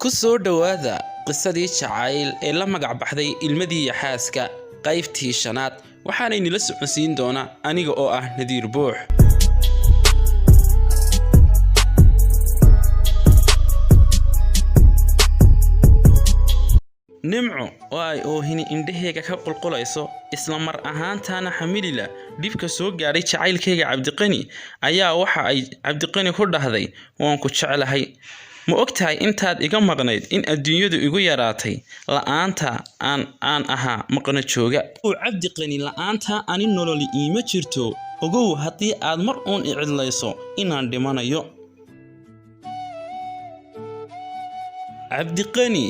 Ku soo dhowaada qisadii jacayl ee la magac baxday Ilmadii Yaxaaska, qaybtii shanaad. Waxaana inila socodsiin doona aniga oo ah Nadiir Buux. Nimco oo ay oohini indhaheega ka qulqulayso, isla mar ahaantaana xamilila dhibka soo gaadhay jacaylkayga Cabdiqani, ayaa waxa ay Cabdiqani ku dhahday: "Waan ku jeclahay. Ma ogtahay intaad iga maqnayd in adduunyadu igu yaraatay? La'aanta aan ahaa maqna jooga. Ow Cabdiqani, la'aanta ani nololi iima jirto. Ogow haddii aad mar uun i cidlayso inaan dhimanayo." Cabdiqani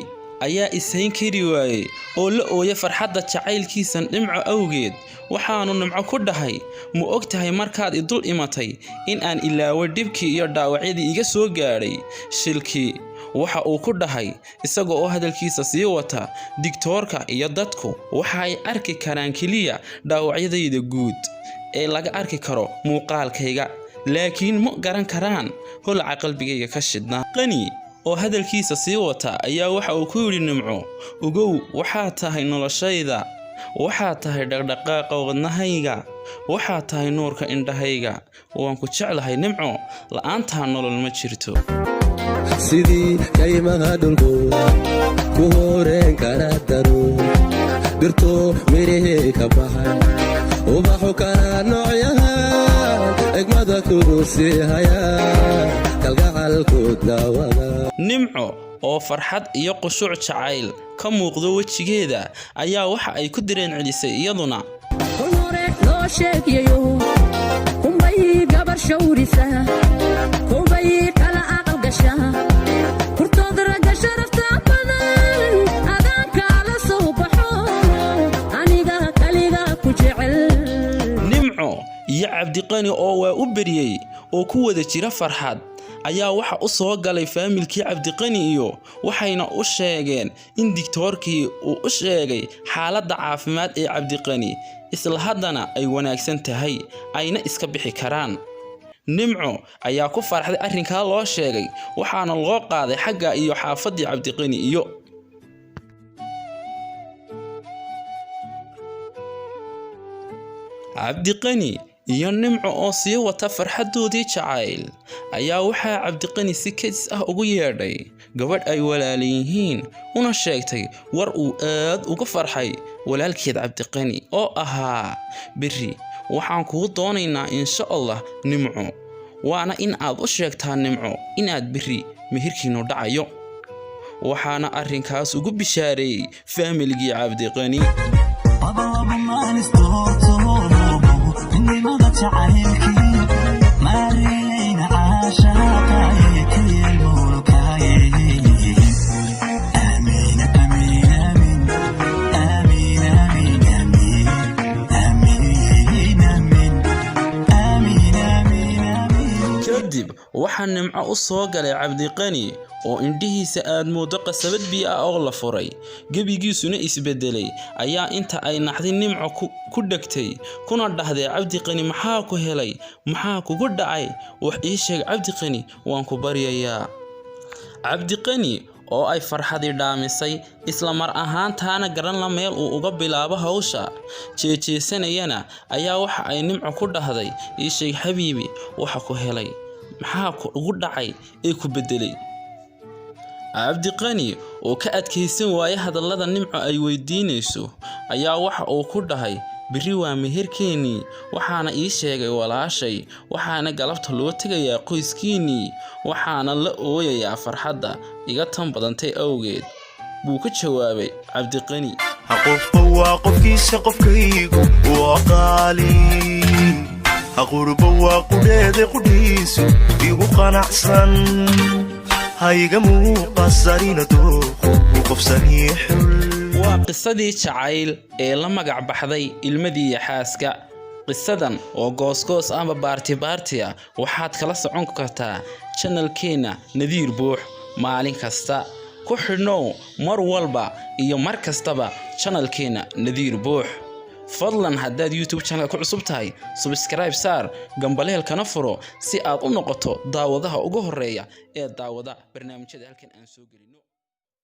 ayaa ishayn kari waayey oo la ooya farxadda jacaylkiisa Nimco awgeed. Waxaanu Nimco ku dhahay: "Ma ogtahay markaad i dul imatay in aan ilaaway dhibkii iyo dhaawacyadii iga soo gaadhay shilkii?" Waxa uu ku dhahay isaga oo hadalkiisa sii wata: "Digtoorka iyo dadku waxa ay arki karaan keliya dhaawacyadayda guud ee laga arki karo muuqaalkayga, laakiin ma garan karaan holaca qalbigayga ka shidhnaa." Qani oo hadalkiisa sii wata ayaa waxa uu ku yidhi Nimco: "Ogow, waxaad tahay noloshayda, waxaad tahay dhaqdhaqaaqa wadnahayga, waxaad tahay nuurka indhahayga. Waan ku jeclahay Nimco, la'aantaa nolol ma jirto." Sidii kaymaha dhulku ku horeen kara daro, dhirto mirihii ka baxay, ubaxu kala noocyahan, egmada kugu sii haya kalgacalku daawada. Nimco oo farxad iyo qushuuc jacayl ka muuqdo wejigeeda ayaa waxa ay ku dareen celisay iyaduna: Kol hore loo sheegayo kunbay gabar shawrisa, kunbay kala aqal gasha, kurtood ragga sharafta badan adaankaala soo baxo, aniga kaliga ku jecel. Nimco iyo Cabdiqani oo waa u beriyey oo ku wada jira farxad ayaa waxa u soo galay faamilkii Cabdiqani iyo, waxayna u sheegeen in digtoorkii uu u sheegay xaaladda caafimaad ee Cabdiqani, isla haddana ay wanaagsan tahay, ayna iska bixi karaan. Nimco ayaa ku farxday arrinkaa loo sheegay, waxaana loo qaaday xagga iyo xaafaddii Cabdiqani iyo. Cabdiqani iyo Nimco oo sii wata farxaddoodii jacayl ayaa waxaa Cabdiqani si kedis ah ugu yeedhay gabadh ay walaala yihiin, una sheegtay war uu aad uga farxay walaalkeed Cabdiqani oo ahaa: "Berri waxaan kuu doonaynaa insha Allah Nimco, waana in aad u sheegtaa Nimco inaad berri meherkiinu dhacayo." Waxaana arrinkaas ugu bishaareeyey faamiligii Cabdiqani. Kadib waxaa Nimco u soo galay Cabdiqani oo indhihiisa aad moodo qasabad biyo ah oo la furay, gebigiisuna isbedelay, ayaa inta ay naxday Nimco ku dhegtay kuna dhahday: "Cabdiqani, maxaa ku helay? Maxaa kugu dhacay? Wax ii sheeg Cabdiqani, waan ku baryayaa." Cabdiqani oo ay farxadii dhaamisay, isla mar ahaantaana garan la meel uu uga bilaabo hawsha, jeejeesanayana, ayaa waxa ay Nimco ku dhahday: "Ii sheeg xabiibi, waxa ku helay, maxaa kugu dhacay ee ku bedelay?" Cabdiqani oo ka adkaysan waaya hadallada Nimco ay weydiinayso ayaa waxa uu ku dhahay: "Berri waa meherkeennii, waxaana ii sheegay walaashay, waxaana galabta loo tegayaa qoyskiinnii, waxaana la ooyayaa farxadda iga tan badantay awgeed," buu ku jawaabay Cabdiqani. Qofba waa qofkiisa, qofkaygu waa qaali. Qurba waa qudheeda, qudhiisu igu qanacsan, hayga muuqasarina dooqu qofsanii xul. Waa qisadii jacayl ee la magac baxday Ilmadii Yaxaaska. Qisadan oo goosgoos ama baarti baarti ah waxaad kala socon kartaa channelkeena Nadiir Buux maalin kasta. Ku xidhnow mar walba iyo mar kastaba channelkeena Nadiir Buux. Fadlan haddaad YouTube channel ku cusub tahay, subscribe saar, gambaleelkana furo si aad u noqoto daawadaha ugu horeeya ee daawada barnaamijyada halkan aan soo gelino.